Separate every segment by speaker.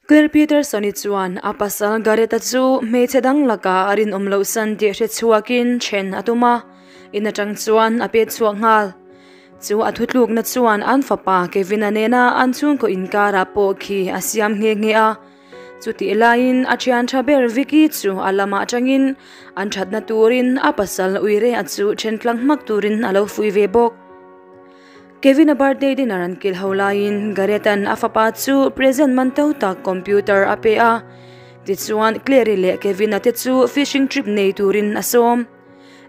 Speaker 1: Claire Peterson-i chuan a pasal Gareth-a chu hmeichhe dang lakah a rinawm loh san tih hre chhuakin then a tum a, in atang chuan a pet chhuak nghal. Chu a thutlukna chuan an fapa Kevin-a nena an chhungkaw inkarah pawh khi a siam nghe nghe a. Chutih laiin a thian tha ber Vicky chu a lamah atangin an thatna turin a pasal Uire-a chu then tlang hmak turin a lo fuih ve bawk. Kevin-a birthday dinner an kil ho laiin Gareth-a'n a fapa chu present man to tak computer a pe a. Tichuan Claire-i leh Kevin-a te chu fishing trip nei turin a sawm.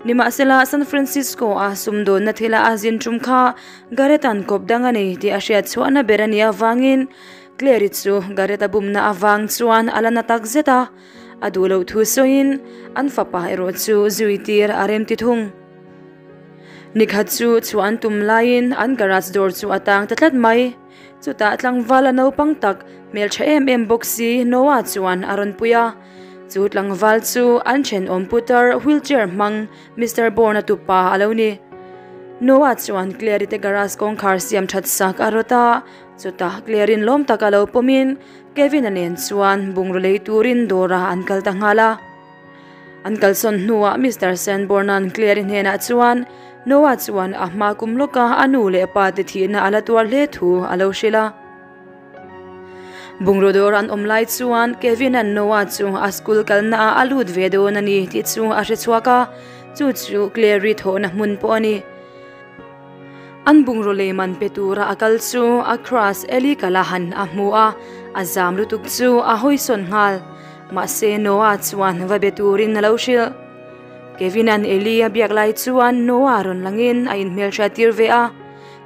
Speaker 1: Nimahsela San Francisco-a sumdawnna thila a zin tum kha Gareth-a'n kawp dang a nei tih a hriat chhuahna ber a nih avangin Claire-i chu Gareth-a bumna avang chuan a la na tak zet a, a duh loh thu sawiin an fapa erawh chu zui tir a remti thung. Nikhat chu chhuah an tum laiin an garage dawr chu a tang ta tlat mai. Chutah tlangval a naupang tak hmeltha em em bawk si Noah chuan a rawn pui a. Chu tlangval chu an thenawm putar wheelchair hmang Mister Bourne-a tupa a lo ni. Noah chuan Claire-i te garage kawngkhar siam that sak a rawt a, chutah Claire-in lawm taka lo pawmin Kevin-a nen chuan bungraw lei turin dawrah an kal ta nghal a. An kalsawn hnuah Mister Sanborn-a'n Claire-i hnenah chuan Noah chuan a hma kum lawka a nu leh pa te thihna a la tuar hle thu a lo hrilh a. Bungraw dawr an awm lai chuan Kevin-a'n Noah chu a school kalnaah a lut ve dawn a ni tih chu a hre chhuak a, chu chu Claire-i thawhna hmun pawh a ni. An bungraw lei man pe tura a kal chu a crush Ellie Callahan a hmu a, a zam lutuk chu a hawisawn nghal. Mahse Noah chuan va be turin a lo hrilh. Kevin-a'n Ellie a biak lai chuan Noah rawn langin a inhmelhriat tir ve a.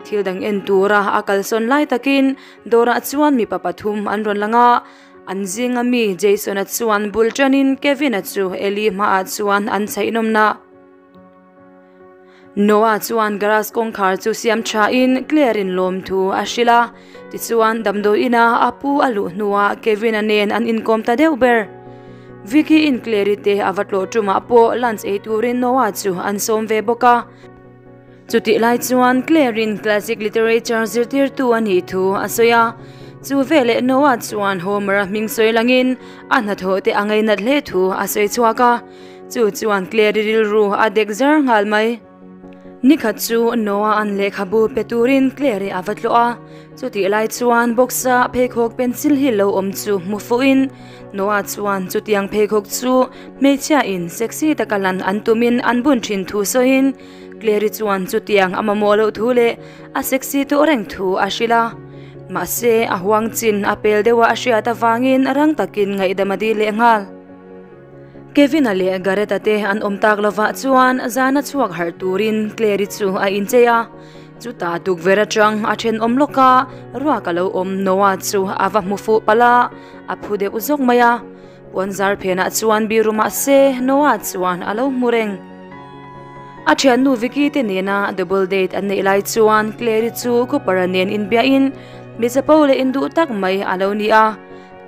Speaker 1: Thil dang en tura a kalsawn lai takin dawrah chuan mipa pathum an rawn lang a, an zinga mi Jason-a chuan bul tanin Kevin-a chu Ellie hmaah chuan an chhaihnawmna. Noah chuan garage kawngkhar chu siam tha in Claire in lawm thu a hrilh a, tichuan damdawi ina a pu a luh hnuah Kevin-a nen an inkawm ta deuh ber. Vicky in Claire-i te a va tlawh tumah pawh lunch ei turin Noah chu an sawm ve bawk a. Chutih lai chuan Claire in classic literature zirtirtu a nih thu a sawi a, chu veleh Noah chuan Homer-a hming sawi langin a hnathawh te a ngainat hle thu a sawi chhuak a. Chu chuan Claire-i rilru a dek zar nghal mai. Nikhat chu Noah-a'n lehkhabu pe turin Claire-i a va tlawh a, chutih lai chuan box-a pheikhawk pencil hi lo awm chu hmu fuhin Noah chuan chutiang pheikhawk chu hmeichhiain sexy taka lan an tumin an bun thin thu sawiin Claire-i chuan chutiang a mamawh loh thu leh a sexy tawh reng thu a hrilh a. Mahse, a huang chin a pel deuha a hriat avangin rang takin ngaihdam a dil leh nghal. Kevin-a leh Gareth-a te an awm tak lovah chuan zana chhuak harh turin Claire-i chu a inchei a. Chutah tukverh atang a thenawm lawk a, ruak a lo awm Noah chu a va hmu fuh palh a, a phu deuh zawk mai a. Puan zar phenah chuan biru mah se Noah chuan a lo hmu reng. A thiannu Vicky te nena double date an neih lai chuan Claire-i chu Cooper-a nen inbiahin michapo leh induh tak mai a lo ni a.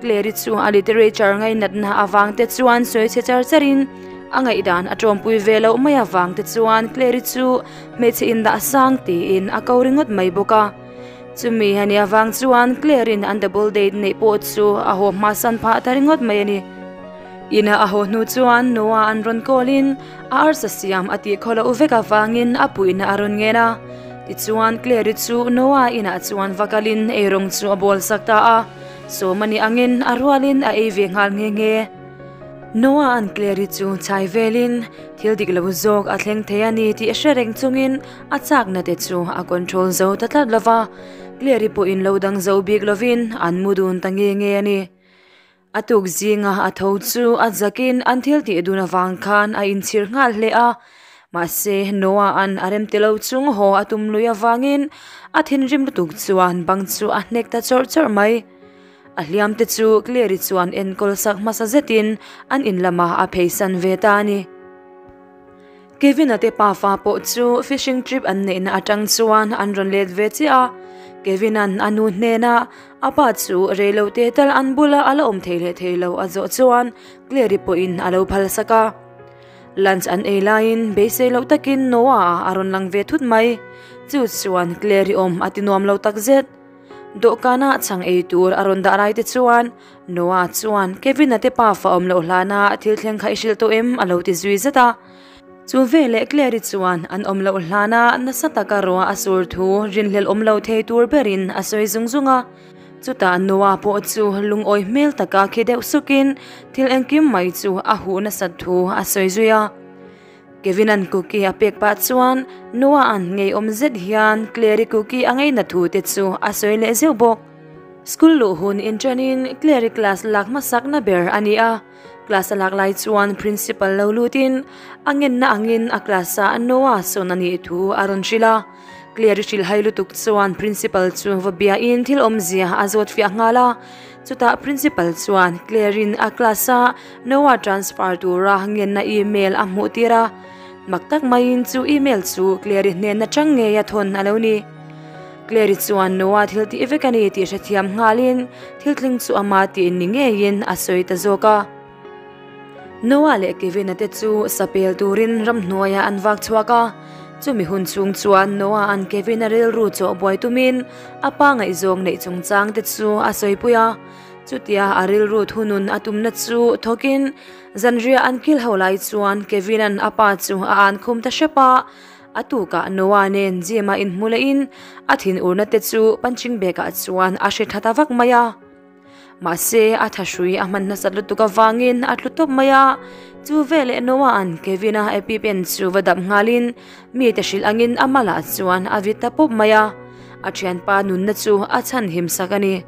Speaker 1: Clary chu a literature ngainatna avang te chuan sawi chhe char char in a ngaihdan a tawmpui ve loh mai avang te chuan Clary chu hmeichhe indah sang tiin a ko ringawt mai bawk a. Chumi a nih avang chuan Claire in an double date neih pawh chu a haw hmasan phah ta ringawt mai a ni. Ina a haw hnu chuan Noah an rawn call in a arsa siam a tih khaw loh vek avangin a puihna a rawn ngen a. Tichuan Clary chu Noah inah chuan va kalin eirawng chu a bawl sak ta a. Sawm a nih angin a rualin a ei ve nghal nghe nghe. Noah an Clary chu chhai velin thil dik lo zawk a thleng thei a ni tih hre reng chungin a chakna te chu a control zo ta tlat lo va, Clary pawhin lo dang zo bik lovin an mu dun ta nghe nghe a ni. A tuk zinga a tho chu a zakin an thil tih dun avang khan a inchhir nghal hle a, Mahse, Noah an a rem ti lo chung haw a tum lui avangin a thinrim lutuk chuan bang chu a hnek ta chawrh chawrh mai. A hliam te chu Clary chuan enkawl sak hmasa zetin an in lamah a pheisan ve ta a ni. Kevin-a te pafa pawh chu fishing trip an neihna atang chuan an rawn let ve chiah a. Kevin-a'n a nu hnenah a pa chu reilote tal an bula a la awm thei leh thei lo a zawh chuan Clary pawhin a lo phalsak a. Lunch an ei laiin beisei loh takin Noah a rawn lang ve thut mai. Chu chuan Claire-i awm a ti nuam lo tak zet. Dawhkana chhang ei tur a rawn dah lai te chuan Noah chuan Kevin-a te pafa awm loh hlana thil thleng kha i hrilh tawh em? a lo ti zui zat a. Chu veleh Clary chuan an awm loh hlana nasa taka ruah a sur thu rinhlelh awm lo thei tur berin a sawi zung zung a. Chutah Noah pawh chu lungawi hmel taka khi deuh sukin thil engkim mai chu a huh nasat thu a sawi zui a. Kevin-a'n cookie a pek pah chuan Noah-a'n ngeiawm zet hian Clary cookie a ngaina thu te chu a sawi leh zeuh bawk. School luh hun inṭanin Clary class lak hmasakna ber a ni a. Class a lak lai chuan principal lo lutin a ngenna angin a class-ah Noah sawn a nih thu a rawn hrilh a. Claire-i hrilhhai lutuk chuan principal chu va biain thil awmzia a zawt fiah nghal a. Chutah principal chuan Claire-in a class-a Noah transfer tura ngenna email a hmuh tir a. Mak tak maiin chu email chu Claire-i hnen atang ngei a thawn a lo ni. Claire-i chuan Noah thil tih vek a ni tih hrethiam nghalin thil tling chu ama tih ni ngeiin a sawi ta zawk a. Noah leh Kevin-a te chu sapel turin ramhnuaiah an vak chhuak a. Chumi hun chhung chuan Noah-a'n Kevin-a rilru chawh buai tumin a pa ngaihzawng neih chungchang te chu a sawipui a. Chutia a rilru thunun a tumna chu thawkin zanriah an kil ho lai chuan Kevin-a'n a pa chu a an khum ta hrep a. A tukah Noah nen gym-ah inhmu lehin a thinurna te chu punching bag-ah chuan a hre tha ta vak mai a. Mahse, a thahrui a hman nasat lutuk avangin a tlu tawp mai a. Chu veleh Noah-a'n Kevin-a epipen chu va dap nghalin mite hrilh angin a malah chuan a vit ta pawp mai a. A thianpa nunna chu a chhanhim sak a ni.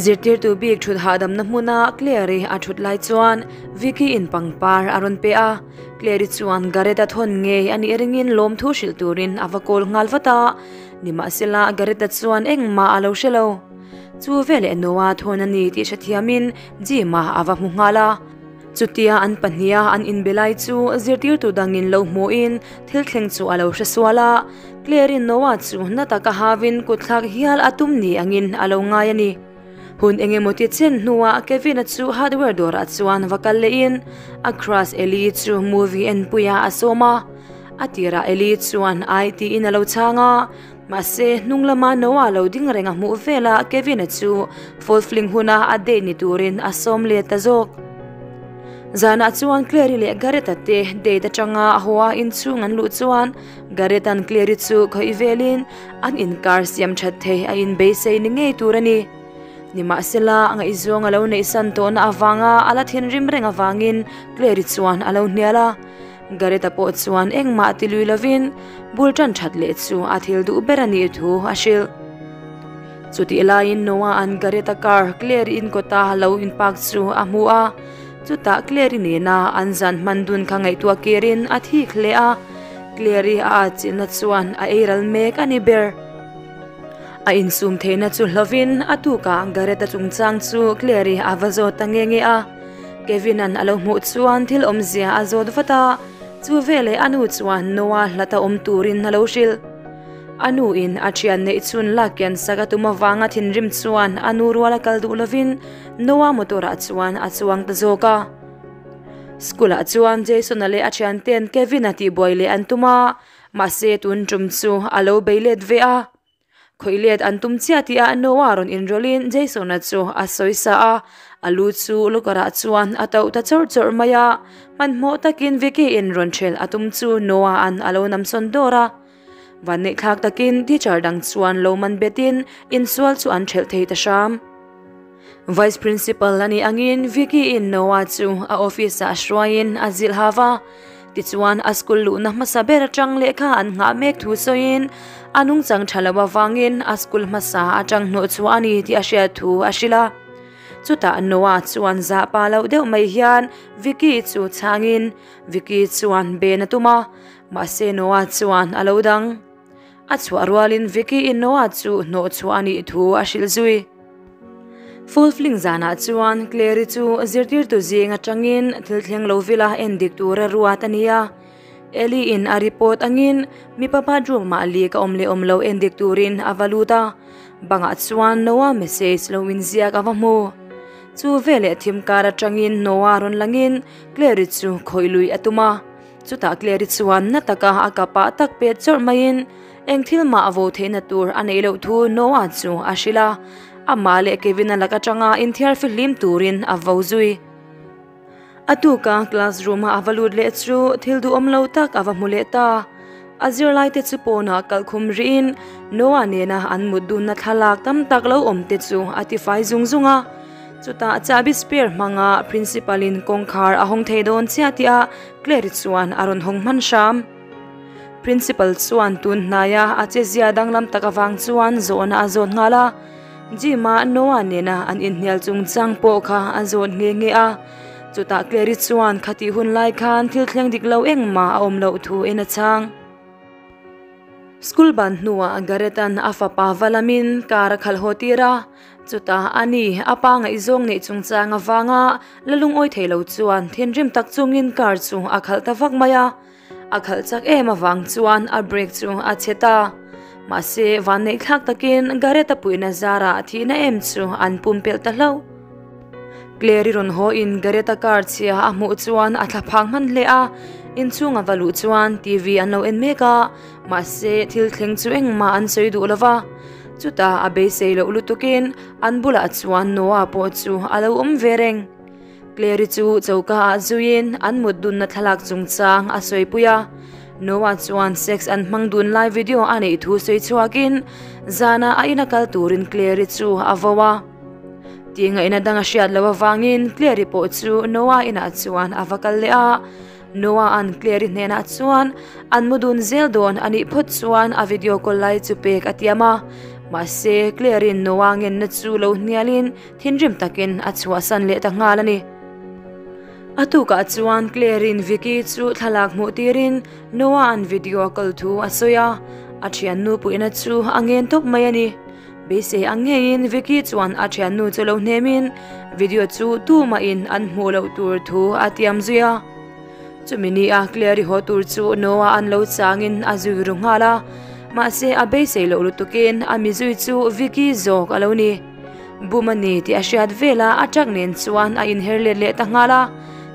Speaker 1: Zirtirtu bik thut hahdamna hmuna Claire-i a thut lai chuan Vicky-in pangpar a rawn pe a. Claire-i chuan Gareth-a thawn ngei a nih ringin lawmthu hrilh turin a va kawl nghal vat a. Nimahsela, Gareth-a chuan engmah a lo hre lo. Chu veleh Noah thawn a ni tih hrethiamin Jim-a a va hmu nghal a. Chutia an pahniha an inbe lai chu zirtirtu dangin lo hmuhin thil thleng chu a lo hre sual a, Claire-in Noah chu na taka havin kutthlak hial a tum ni angin a lo ngai a ni. Hun engemaw ti chen hnuah Kevin-a chu hardware dawrah chuan va kal lehin a crush Ellie chu movie enpuiah a sawm a. A tirah Ellie chuan ai tiin a lo chhang a, Mahse, hnung lama Noah lo ding reng a hmuh velah Kevin-a chu Fall Fling huna a date ni turin a sawm let ta zawk. Zanah chuan Clary leh Gareth-a te date atanga a haw a inchhung an luh chuan Gareth-a'n Clary chu khawih velin an inkar siam that thei a inbeisei ni ngei tur a ni. Nimahsela, a ngaihzawng a lo neihsan tawhna avanga a la thinrim reng avangin Clary chuan a lo hnial a. Gareth-a pawh chuan engmah ti lui lovin bul tan that leh chu a thil duh ber a nih thu a hrilh. Chutih laiin Noah-a'n Gareth-a car Claire-i in kawta lo in park chu a hmu a, chutah Claire-i nena an zan hman dun kha ngaihtuah kirin a thik hle a, Claire-i a atchilhna chuan a ei ral mek a ni ber. A insum theihna chu hlovin a tukah Gareth-a chungchang chu Claire-i a va zawt ta nge nge a. Kevin-a'n a lo hmuh chuan thil awmzia a zawt vat a, chu veleh a nu chuan Noah hlata awm turin a lo hrilh. A nuin a thian neih chhun lak kian sak a tum avanga thinrim chuan a nu ruala kal duh lovin Noah motor-ah chuan a chuang ta zawk a. School-ah chuan Jason-a leh a thiante'n Kevin-a tihbuai leh an tum a, mahse tun tum chu a lo bei let ve a. Khawih let an tum chiah tih ah Noah rawn inrawlhin Jason-a chu a sawi sa a, a lu chu locker-ah chuan a tauh ta chawrh chawrh mai a. Hmanhmawh takin Vicky-in rawn ṭhelh a tum chu Noah-a'n a lo namsawn dawr a. Vanneihthlak takin teacher dang chuan lo man betin insual chu an ṭhelh thei ta hram. Vice Principal a nih angin Vicky-in Noah chu a office-ah hruaiin a zilh hau va. Tichuan, a school luhna hmasa ber atang lehkha an nghah mek thu sawiin a nungchang tha lo avangin a school hmasa atang hnawhchhuah a ni tih a hriat thu a hrilh a. Chutah Noah chuan zah pa loh deuh mai hian Vicky chu chhangin Vicky chuan ben a tum a, mahse Noah chuan a lo dang. A chhuah rualin Vicky-in Noah chu hnawhchhuah a nih thu a hrilh zui. Fulfling zanah chuan Clary chu zirtirtu zing atangin thil thleng lo vila en dik tura ruat a ni a. Ellie-in a report angin mipa bathroom-ah leak a awm leh awm lo en dik turin a va lut a, bangah chuan Noah message lo inziak a va hmu. Chu veleh thim kar atangin Noah rawn langin Clary chu khawih lui a tum a. Chutah Clare-i chuan na taka a kapah tak pet chawrh maiin eng thil mah a vo theihna tur a neih loh thu Noah chu a hrilh a, amah leh Kevin-a lak atanga inthiar fihlim turin a vo zui. A tuka classroom-a a va lut leh chu thil duhawm lo tak a va hmu leh ta. A zirlaite chu pawnah kalhkhum rihin Noah nena an mut dunna thlalak tam tak lo awm te chu a tifai zung zung a. Chutah chahbi spare hmanga principal in kawngkhar a hawng thei dawn chiah tih ah Clare chuan a rawn hawng hman hram. Principal chuan tun hnaia a che zia danglam tak avang chuan zawhna a zawt nghal a. Gym a Noah nena an inhnial chungchang pawh kha a zawt nghe nghe a. Chutah Clare chuan khatih hun lai khan thil thleng dik lo engmah a awm loh thu in a chhang. School ban hnuah Gareth-a'n a fapa va lamin car a khalh haw tir a, chutah ani a pa ngaihzawng neih chungchang avanga la lungawi thei lo chuan thinrim tak chungin car chu a khalh ta vak mai a, a khalh chak em avang chuan a brake chu a chhe ta. Mahse, vanneihthlak takin Gareth-a puihna zarah thihna em chu an pumpelh ta hlauh. Claire-i rawn haw in Gareth-a car chhia a hmuh chuan a thla phang hman hle a, inchhung a va luh chuan TV an lo en mek a, mahse thil thleng chu engmah an sawi duh lo va. Chutah a beisei loh lutukin an bulah chuan Noah pawh chu a lo awm ve reng. Claire-i chu choka ah zuiin an mut dunna thlalak chungchang a sawipui a, Noah chuan sex an hmang dun lai video a neih thu sawi chhuakin zanah a ina kal turin Claire-i chu a vo a. Tih ngaihna dang a hriat loh avangin Claire-i pawh chu Noah inah chuan a va kal leh a. Noah-a'n Claire-i hnenah chuan an mu dun zel dawn a nih phawt chuan a video call lai chu pek a tiam a. Mahse, Claire-i'n Noah ngenna chu lo hnialin thinrim takin a chhuahsan leh ta nghal a ni. A tukah chuan Claire-i'n Vicky chu thlalak hmuh tirin Noah-a'n video call thu a sawi a, a thiannu puihna chu a ngen tawp mai a ni. Beisei ang ngeiin Vicky chuan a thiannu chu lo hnemin video chu tumahin an hmuh loh tur thu a tiam zui a. Chumi nia Claire-i haw tur chu Noah an lo changin a zui ru nghal a, mahse a beisei loh lutukin a mi zui chu Vicky zawk a lo ni. Bum a ni tih a hriat vela a truck nen chuan a inher let leh ta nghal a.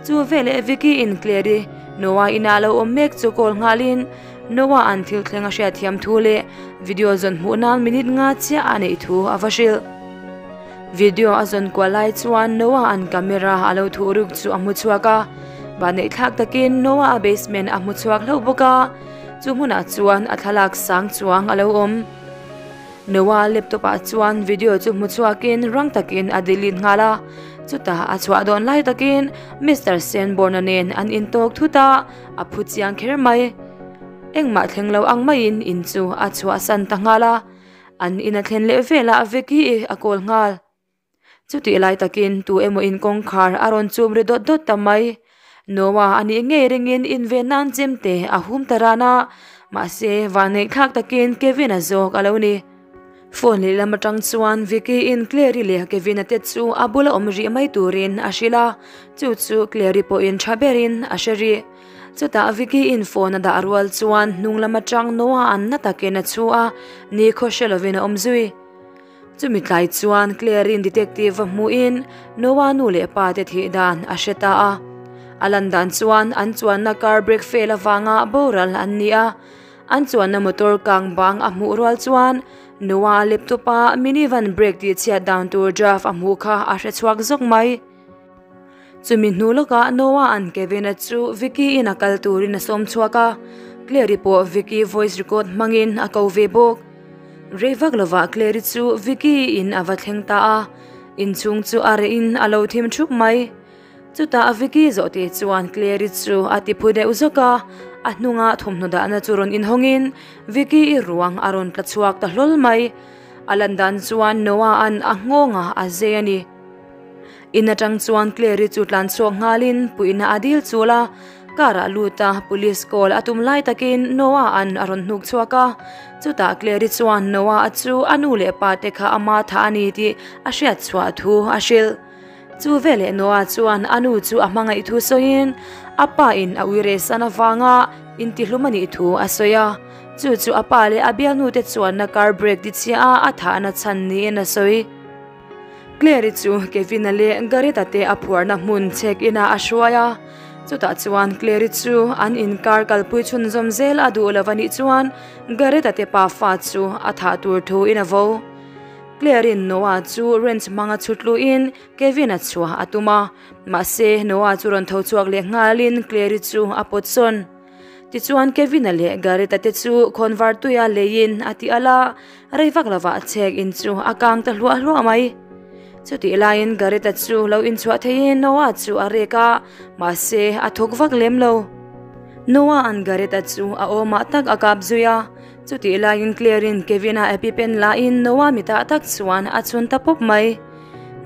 Speaker 1: Chu veleh Vicky-in Claire-i Noah inah lo awm mek chu call nghalin Noah an thil thleng a hriatthiam thu leh video zawn hmuh nan minute nga chiah a neih thu a va hrilh. Video a zawn kuah lai chuan Noah an camera a lo thuh ruk chu a hmu chhuak a, vanneih thlak takin Noah a basement a hmu chhuak hlauh bawk a, chu hmunah chuan a thlalak sang chuang a lo awm. Noah laptop ah chuan video chu hmu chhuakin rang takin a delete nghal a, chutah a chhuah dawn lai takin Mister Sanborn-a nen an intawk thut a, A phu chiang kher mai. Engmah thleng lo ang maiin in chu a chhuahsan ta nghal a, an in a thlen leh velah Vicky a call nghal. Chutih lai takin tu emaw in kawngkhar a rawn chum ri dawt dawt ta mai. Noah a nih ngei ringin inven nan chem te a hum ta ran a, mahse vanneih thlak takin Kevin a zawk a lo ni. Phone lehlam atang chuan Vicky in Clary leh Kevin-a te chu a bula awm rih mai turin a hrilh a, chu chu Clary pawhin tha berin a hre rih. Chutah Vicky in phone a dah rual chuan hnung lam atang Noah an na takin a chhu a, nikhaw hre lovin a awm zui. Chumi tlai chuan Clary-in detective a hmuhin Noah nu leh pa te thih dan a hre ta a. A lan dan chuan an chuanna car brake fail avanga boral an ni a, An chuanna motor kang bang a hmuh rual chuan Noah laptop a minivan brake tih chhiat dan tur draft a hmuh kha a hre chhuak zawk mai. Chumi hnu lawkah Noah an Kevin-a chu Vicky in a kal turin a sawm chhuak a, Claire-i pawh Vicky voice record hmangin a ko ve bawk. Rei vak lovah Claire-i chu Vicky in a va thleng ta a, inchhung chu a reh in a lo thim thup mai. Chutah Vicky zawh tih chuan Clary chu a ti phu deuh zawk a, a hnunga thawmhnaw dahna chu rawn inhawngin Vicky i ruang a rawn tla chhuak ta hlawl mai. A lan dan chuan Noah an a nghawng a a zei a ni. In atang chuan Clary chu tlan chhuak nghalin puihna a dil chul a, car ah lut a police call a tum lai takin Noah an a rawn hnuk chhuak a, chutah Clary chuan Noah a chu a nu leh pa te kha ama tha a ni tih a hriat chhuah thu a hrilh. Chu veleh Noah chuan a nu chu a hmangaih thu sawiin a pa in a uire san avanga intihlum a nih thu a sawi a. Chu chu a pa leh a bialnute chuanna car brake ti chhia a a thahna chhan niin a sawi. Claire-i chu Kevin-a leh Gareth-a te a phuarna hmun check in ah a hruai a. Chutah chuan Clare-i chu an inkar kalpui chhunzawm zel a duh lo a nih chuan Gareth-a te pafa chu a thah tur thu in a vo. Clare-in Noah chu wrench hmanga chhut luhin Kevin-a chhuah a tum a, mahse Noah chu rawn tho chhuak leh nghalin Clare-i chu a pawt sawn. Tichuan Kevin-a leh Gareth-a te chu khawnvar tuia leiin a ti al a, rei vak lovah chhek in chu a kang ta hluah hluah mai. Chutih laiin Gareth-a chu lo inchhuah theiin Noah chu a rek a, mahse a thawk vak lem lo. Noah-a'n Gareth-a chu a awmah tak a kap zui a, chutih laiin Claire-in Kevin-a epipen lahin Noah mitah tak chuan a chhun ta pawp mai.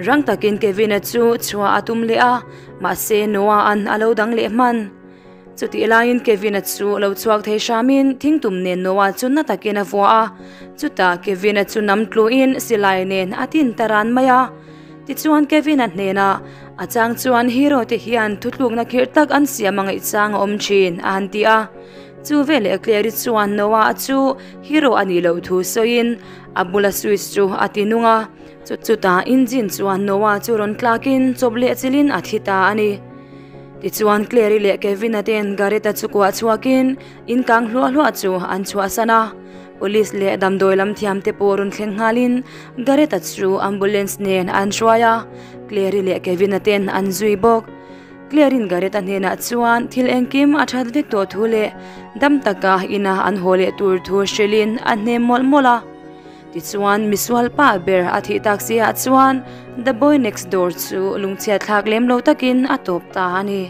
Speaker 1: Rang takin Kevin-a chu chhuah a tum leh a, mahse Noah-a'n a lo dang leh hman. Chutih laiin Kevin-a chu lo chhuak thei hramin thingtum nen Noah chu na takin a vua a, chutah Kevin-a chu nam tluin silai nen a tin ta ran mai a. Tichuan Kevin-a hnenah, A chang chuan hero te hian thutlukna khirh tak an siam a ngaihchang a awm thin, a han ti a. Chu veleh Clary chuan Noah chu hero a nih loh thu sawiin a bula switch chu a ti nung a. Chutah engine chuan Noah chu rawn tlakin chawp leh chilhin a thi ta a ni. Tichuan Clary leh Kevin-a ten Gareth-a chu kuah chhuakin in kang hluah hluah chu an chhuahsan a. Police leh damdawi lam thiamte pawh rawn thleng nghalin Gareth-a chu ambulance nen an hruai a, Clary leh Kevin-a ten an zui bawk. Clary-in Gareth-a hnenah chuan thil engkim a that vek tawh thu leh dam taka ina an haw leh tur thu hrilhin a hnem mawlh mawlh a. Tichuan, misual pa ber a thih tak si ah chuan The Boy Next Door chu lungchhiat thlak lem lo takin a tawp ta a ni.